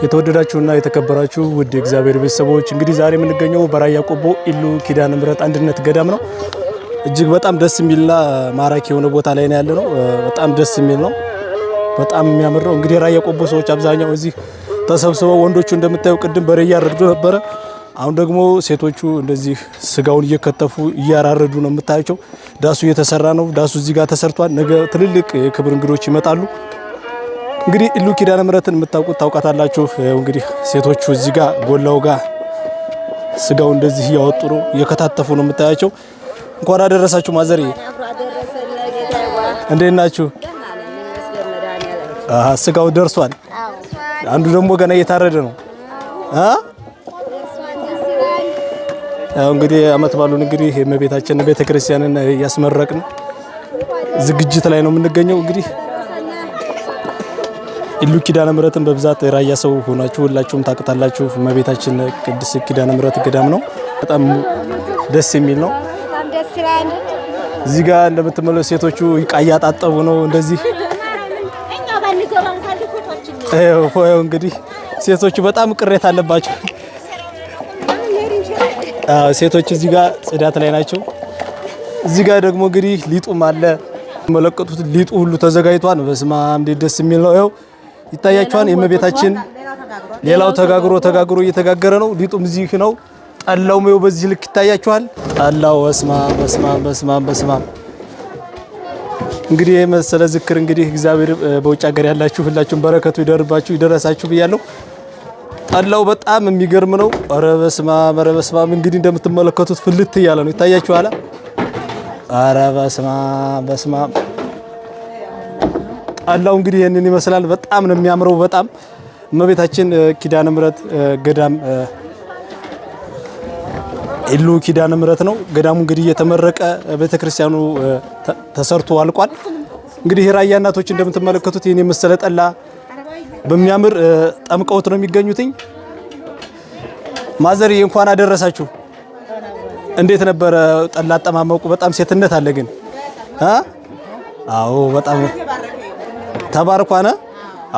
የተወደዳችሁና የተከበራችሁ ውድ የእግዚአብሔር ቤተሰቦች እንግዲህ ዛሬ የምንገኘው በራያ ቆቦ ኢሉ ኪዳነ ምሕረት አንድነት ገዳም ነው። እጅግ በጣም ደስ የሚልና ማራኪ የሆነ ቦታ ላይ ነው ያለነው። በጣም ደስ የሚል ነው። በጣም የሚያምር ነው። እንግዲህ የራያ ቆቦ ሰዎች አብዛኛው እዚህ ተሰብስበው ወንዶቹ እንደምታዩ ቅድም በሬ እያረዱ ነበረ። አሁን ደግሞ ሴቶቹ እንደዚህ ስጋውን እየከተፉ እያራረዱ ነው የምታያቸው። ዳሱ እየተሰራ ነው። ዳሱ እዚህ ጋር ተሰርቷል። ነገ ትልልቅ የክብር እንግዶች ይመጣሉ። እንግዲህ ኢሉ ኪዳነ ምሕረትን የምታውቁት ታውቃታላችሁ። እንግዲህ ሴቶቹ እዚህ ጋር ጎላው ጋር ስጋው እንደዚህ እያወጡ ነው፣ እየከታተፉ ነው የምታያቸው። እንኳን አደረሳችሁ ማዘሪ፣ እንዴት ናችሁ? አሃ ስጋው ደርሷል። አንዱ ደግሞ ገና እየታረደ ነው። አ ያው እንግዲህ አመት ባሉን እንግዲህ የእመቤታችንን ቤተክርስቲያንን እያስመረቅን ዝግጅት ላይ ነው የምንገኘው። እንግዲህ ኢሉ ኪዳነ ምሕረትን በብዛት የራያ ሰው ሆናችሁ ሁላችሁም ታውቁታላችሁ። እመቤታችን ቅድስት ኪዳነ ምሕረት ገዳም ነው። በጣም ደስ የሚል ነው። እዚህ ጋር እንደምትመለሱ ሴቶቹ ዕቃ እያጣጠቡ ነው። እንደዚህ ይኸው እንግዲህ ሴቶቹ በጣም ቅሬታ አለባቸው። ሴቶች እዚህ ጋር ጽዳት ላይ ናቸው። እዚህ ጋር ደግሞ እንግዲህ ሊጡም አለ። መለከቱት ሊጡ ሁሉ ተዘጋጅቷል። በስመ አብ እንዴት ደስ የሚል ነው! ይኸው ይታያችኋል። የእመቤታችን ሌላው ተጋግሮ ተጋግሮ እየተጋገረ ነው። ሊጡም እዚህ ነው። ጠላውም ይኸው በዚህ ልክ ይታያችኋል። ጠላው በስመ አብ በስመ አብ በስመ አብ በስመ አብ። እንግዲህ የመሰለ ዝክር እንግዲህ እግዚአብሔር በውጭ ሀገር ያላችሁ ሁላችሁም በረከቱ ይደርባችሁ ይደረሳችሁ ብያለሁ። ጠላው በጣም የሚገርም ነው። ኧረ በስመ አብ ኧረ በስመ አብ። እንግዲህ እንደምትመለከቱት ፍልት እያለ ነው ይታያችኋል። ኧረ በስመ አብ በስመ አብ። ጠላው እንግዲህ ይህንን ይመስላል። በጣም ነው የሚያምረው። በጣም እመቤታችን ኪዳነ ምሕረት ገዳም ኢሉ ኪዳነ ምሕረት ነው ገዳሙ። እንግዲህ እየተመረቀ ቤተክርስቲያኑ ተሰርቶ አልቋል። እንግዲህ የራያ እናቶች እንደምትመለከቱት ይህን የመሰለ ጠላ በሚያምር ጠምቀውት ነው የሚገኙትኝ። ማዘርዬ እንኳን አደረሳችሁ። እንዴት ነበረ ጠላ አጠማመቁ? በጣም ሴትነት አለ ግን አ አዎ፣ በጣም ተባርኳነ።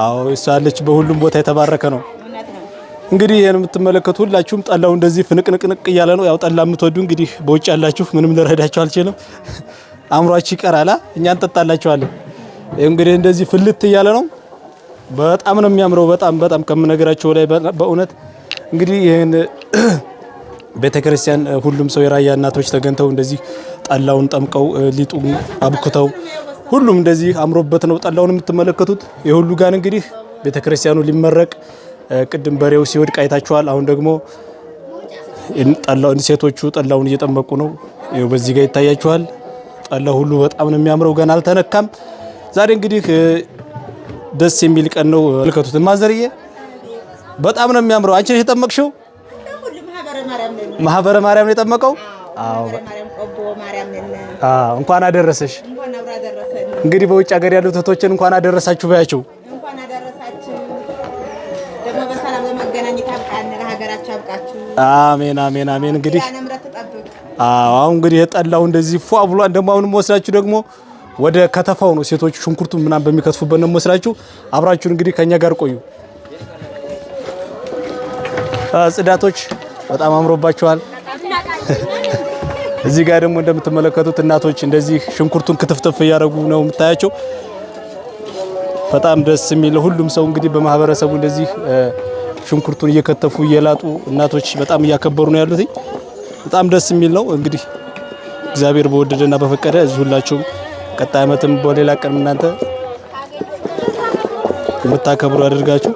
አዎ፣ እሷ ያለች በሁሉም ቦታ የተባረከ ነው። እንግዲህ ይሄን የምትመለከቱ ሁላችሁም ጠላው እንደዚህ ፍንቅንቅንቅ እያለ ነው። ያው ጠላ የምትወዱ እንግዲህ በውጭ ያላችሁ ምንም ልረዳችሁ አልችልም። አእምሯችሁ ይቀራላ። እኛ እንጠጣላችኋለን። እንግዲህ እንደዚህ ፍልት እያለ ነው። በጣም ነው የሚያምረው። በጣም በጣም ከምነግራችሁ ላይ በእውነት እንግዲህ ይሄን ቤተክርስቲያን ሁሉም ሰው የራያ እናቶች ተገኝተው እንደዚህ ጠላውን ጠምቀው ሊጡን አብክተው ሁሉም እንደዚህ አምሮበት ነው ጠላውን የምትመለከቱት። የሁሉ ጋር እንግዲህ ቤተክርስቲያኑ ሊመረቅ ቅድም በሬው ሲወድቅ አይታችኋል። አሁን ደግሞ ጠላውን ሴቶቹ ጠላውን እየጠመቁ ነው። ይኸው በዚህ ጋር ይታያችኋል። ጠላው ሁሉ በጣም ነው የሚያምረው። ገና አልተነካም። ዛሬ እንግዲህ ደስ የሚል ቀን ነው። ልከቱት ማዘርዬ በጣም ነው የሚያምረው። አንቺ ነሽ የጠመቅሽው? ማህበረ ማርያም ነው የጠመቀው። አዎ፣ እንኳን አደረሰሽ። እንግዲህ በውጭ ሀገር ያሉት እህቶችን እንኳን አደረሳችሁ በያቸው። አሜን አሜን አሜን። እንግዲህ አዎ፣ አሁን እንግዲህ የጠላው እንደዚህ ፏ ብሏል። ደግሞ አሁን ወስዳችሁ ደግሞ ወደ ከተፋው ነው ሴቶቹ ሽንኩርቱን ምናምን በሚከትፉበት ነው ወስዳችሁ። አብራችሁን እንግዲህ ከኛ ጋር ቆዩ። ጽዳቶች በጣም አምሮባቸዋል። እዚህ ጋር ደግሞ እንደምትመለከቱት እናቶች እንደዚህ ሽንኩርቱን ክትፍትፍ እያደረጉ ነው የምታያቸው። በጣም ደስ የሚል ሁሉም ሰው እንግዲህ በማህበረሰቡ እንደዚህ ሽንኩርቱን እየከተፉ እየላጡ እናቶች በጣም እያከበሩ ነው ያሉት። በጣም ደስ የሚል ነው። እንግዲህ እግዚአብሔር በወደደና በፈቀደ እዚህ ሁላችሁም ቀጣይ ዓመትም በሌላ ቀን እናንተ የምታከብሩ ያደርጋችሁ።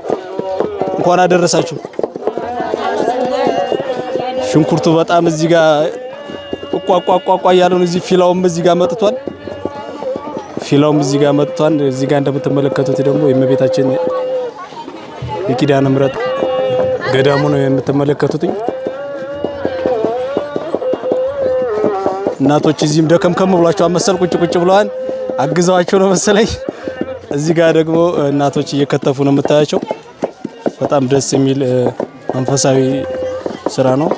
እንኳን አደረሳችሁ። ሽንኩርቱ በጣም እዚህ ጋር ቋቋቋቋ እያለ ነው። እዚህ ፊላውም እዚህ ጋር መጥቷል። ፊላውም እዚህ ጋር መጥቷል። እዚህ ጋር እንደምትመለከቱት ደግሞ የእመቤታችን የኪዳነ ምሕረት ገዳሙ ነው የምትመለከቱት። እናቶች እዚህም ደከምከም ብሏቸው መሰል ቁጭ ቁጭ ብለዋል። አግዘዋቸው ነው መሰለኝ። እዚህ ጋር ደግሞ እናቶች እየከተፉ ነው የምታያቸው። በጣም ደስ የሚል መንፈሳዊ ስራ ነው።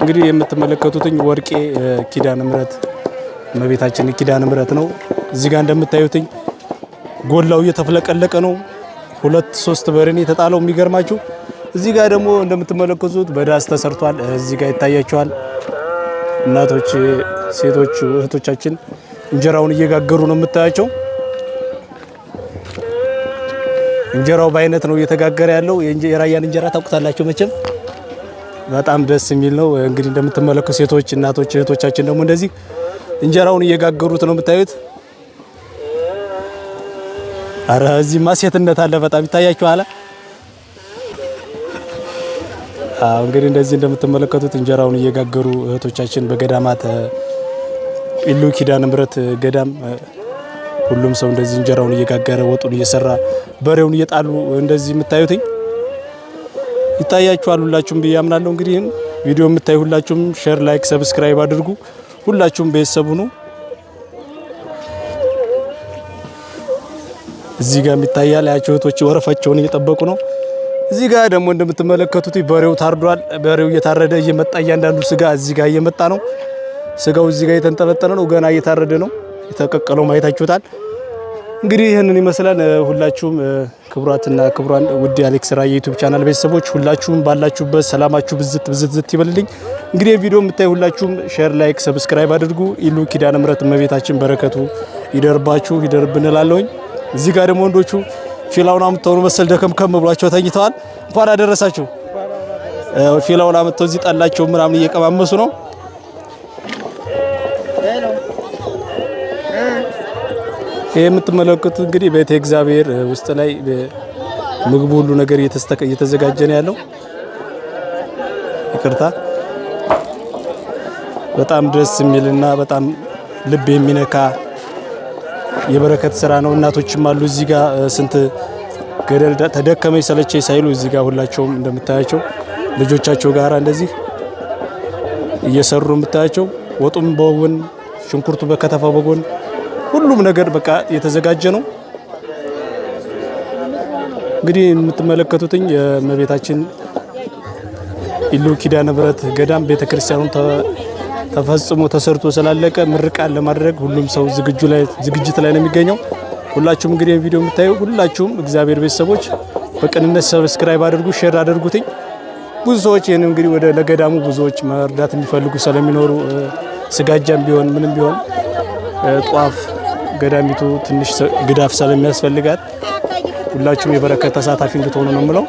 እንግዲህ የምትመለከቱትኝ ወርቄ ኪዳነ ምሕረት እመቤታችን ኪዳነ ምሕረት ነው። እዚህ ጋር እንደምታዩትኝ ጎላው እየተፍለቀለቀ ነው። ሁለት ሶስት በሬን የተጣለው የሚገርማችሁ። እዚህ ጋር ደግሞ እንደምትመለከቱት በዳስ ተሰርቷል። እዚህ ጋር ይታያቸዋል። እናቶች፣ ሴቶች፣ እህቶቻችን እንጀራውን እየጋገሩ ነው የምታያቸው። እንጀራው በአይነት ነው እየተጋገረ ያለው። የራያን እንጀራ ታውቁታላችሁ መቼም በጣም ደስ የሚል ነው። እንግዲህ እንደምትመለከቱ ሴቶች፣ እናቶች፣ እህቶቻችን ደግሞ እንደዚህ እንጀራውን እየጋገሩት ነው የምታዩት። አረ እዚህማ ሴትነት አለ በጣም ይታያችኋል። አዎ እንግዲህ እንደዚህ እንደምትመለከቱት እንጀራውን እየጋገሩ እህቶቻችን በገዳማት ኢሉ ኪዳነ ምሕረት ገዳም ሁሉም ሰው እንደዚህ እንጀራውን እየጋገረ ወጡን እየሰራ በሬውን እየጣሉ እንደዚህ የምታዩትኝ ይታያችኋል ሁላችሁም ብዬ አምናለሁ። እንግዲህ ቪዲዮ የምታዩ ሁላችሁም share፣ like፣ subscribe አድርጉ። ሁላችሁም ቤተሰብ ሁኑ። እዚህ ጋር የሚታያል ያቸው እህቶች ወረፋቸውን እየጠበቁ ነው። እዚህ ጋር ደግሞ እንደምትመለከቱት በሬው ታርዷል። በሬው እየታረደ እየመጣ እያንዳንዱ ስጋ እዚህ ጋር እየመጣ ነው። ስጋው እዚህ ጋር እየተንጠለጠለ ነው። ገና እየታረደ ነው። የተቀቀለው ማየታችሁታል። እንግዲህ ይህንን ይመስላል። ሁላችሁም ክቡራትና ክቡራን ውድ አሌክስ ራያ YouTube channel ቤተሰቦች ሁላችሁም ባላችሁበት ሰላማችሁ ብዝት ብዝት ዝት ይበልልኝ። እንግዲህ ቪዲዮ የምታዩ ሁላችሁም share፣ like፣ subscribe አድርጉ። ኢሉ ኪዳነ ምሕረት እመቤታችን በረከቱ ይደርባችሁ ይደርብን እላለሁኝ። እዚህ ጋር ደግሞ ወንዶቹ ፊላውን አምጥተው ነው መሰል ደከምከም ብሏቸው ተኝተዋል። እንኳን አደረሳችሁ። ፊላውን አምጥተው እዚህ ጠላቸው ምናምን እየቀማመሱ ነው። ይህ የምትመለከቱት እንግዲህ ቤተ እግዚአብሔር ውስጥ ላይ ምግቡ ሁሉ ነገር እየተዘጋጀ ነው ያለው። ይቅርታ፣ በጣም ደስ የሚልና በጣም ልብ የሚነካ የበረከት ስራ ነው። እናቶችም አሉ እዚህ ጋር ስንት ገደል ተደከመኝ ሰለቸኝ ሳይሉ እዚህ ጋር ሁላቸውም እንደምታያቸው ልጆቻቸው ጋራ እንደዚህ እየሰሩ የምታያቸው፣ ወጡም በጎን ሽንኩርቱ በከተፋው በጎን ሁሉም ነገር በቃ የተዘጋጀ ነው። እንግዲህ የምትመለከቱትኝ የእመቤታችን ኢሉ ኪዳነ ምሕረት ገዳም ቤተክርስቲያኑን ተፈጽሞ ተሰርቶ ስላለቀ ምርቃን ለማድረግ ሁሉም ሰው ዝግጅት ላይ ነው የሚገኘው። ሁላችሁም እንግዲህ ቪዲዮ የምታዩ ሁላችሁም እግዚአብሔር ቤተሰቦች በቅንነት subscribe አድርጉ፣ share አድርጉትኝ። ብዙ ሰዎች ይህን እንግዲህ ወደ ለገዳሙ ብዙዎች መርዳት የሚፈልጉ ስለሚኖሩ ስጋጃም ቢሆን ምንም ቢሆን ጧፍ ገዳሚቱ ትንሽ ግዳፍ ስለሚያስፈልጋት ሁላችሁም የበረከት ተሳታፊ እንድትሆኑ ነው የምለው።